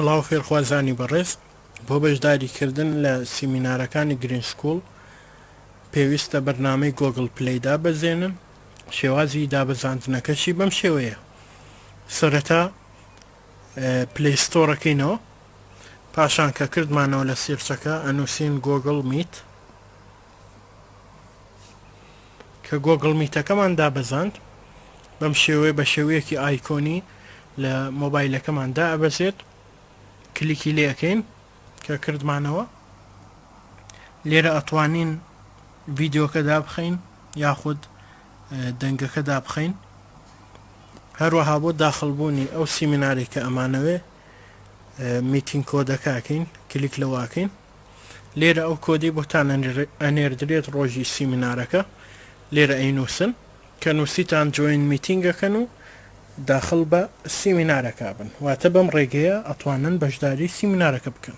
سڵاو فێرخوازانی بەڕێز، بۆ بەشداری کردن لە سیمینارەکانی گرین سکوڵ پێویستە بەرنامەی گۆگڵ پلەی دابەزێنن، شێوازی دابەزاندنەکەشی بەم شێوەیە، سەرەتا پلەی ستۆرەکەینەوە، پاشان کە کردمانەوە لە search ەکە ئەنووسین گۆگڵ میت، کە گۆگڵ میتەکەمان دابەزاند بەم شێوەیە بە شێوەیەکی ئایکۆنی لە مۆبایلەکەمان دائەبەزێت کلیکی لێ ئەکەین کە کردمانەوە لێرە ئەتوانین ڤیدیۆکە دابخەین یاخود دەنگەکە دابخەین هەروەها بۆ داخڵبوونی ئەو سیمینارێک کە ئەمانەوێ meeting کۆدەکەکەین کلیک لەواکەین لێرە ئەو کۆدەی بۆتان ئەنێردرێت ڕۆژی سیمینارەکە لێرە ئەینوسن کە نوسیتان join meeting ئەکەن و داخڵ بە سیمینارەکە بن واتە بەم ڕێگەیە ئەتوانن بەشداری سیمینارەکە بکەن.